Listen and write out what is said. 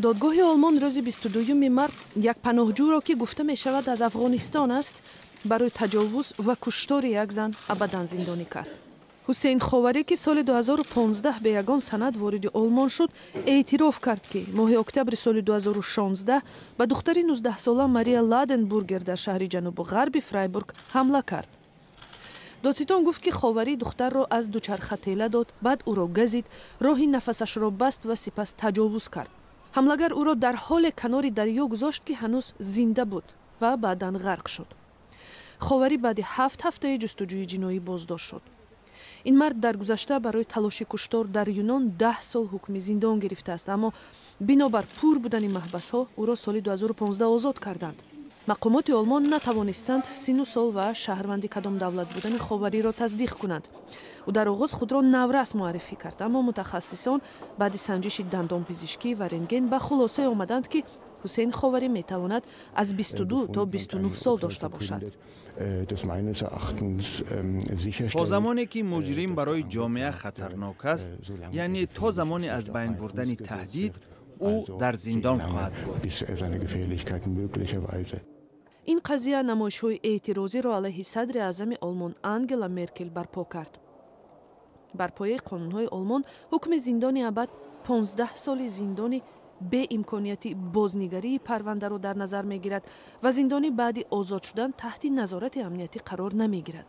Додгоҳи Олмон рӯзи 22 март як паноҳҷӯро, ки гуфта мешавад, аз Афғонистон аст, барои таҷовуз ва куштори як зан абадан зиндонӣ кард. Ҳусейн Ховарӣ, ки соли 2015 бе ягон санад вориди Олмон шуд, эътироф кард, ки моҳи октябри соли 2016 ба духтари 19-сола Мария Ладенбургер дар шаҳри ҷанубу ғарби Фрайбург ҳамла кард. Додситон гуфт, ки Ховарӣ духтарро аз дучарха тела дод, баъд ӯро газид, роҳи нафасашро баст ва сипас таҷовуз кард. Ҳамлагар ӯро дар ҳоле канори дарё гузошт, ки ҳанӯз зинда буд ва баъдан ғарқ шуд. Ховарӣ баъди 7 ҳафтаи ҷустуҷӯи ҷиноӣ боздошт шуд. Ин мард дар гузашта барои талоши куштор дар Юнон 10 сол ҳукми зиндон гирифтааст, аммо бинобар пур будани маҳбасҳо ӯро соли 2015 озод карданд. Мақомоти Олмон натавонистанд сину сол ва шаҳрванди кадом давлат будани Ховариро тасдиқ кунанд. Ӯ дар оғоз худро наврас муаррифӣ кард, аммо мутахассисон баъди санҷиши дандонпизишкӣ ва рентген ба хулосае омаданд, ки Ҳусейн Ховарӣ метавонад аз 22 то 29 сол дошта бошад. То замоне ки муҷрим барои ҷомеа хатарнок аст, яъне то замони аз байн бурдани таҳдид, ӯ дар зиндон хоҳад буд. Ин қазия намоишҳои эътирозиро алайҳи садри аъзами Олмон Ангела Меркел барпо кард. Бар пояи қонунҳои Олмон, ҳукми зиндони абад 15 соли зиндони беимконияти бознигарии парвандаро дар назар мегирад ва зиндонӣ баъди озод шудан таҳти назорати амниятӣ қарор намегирад.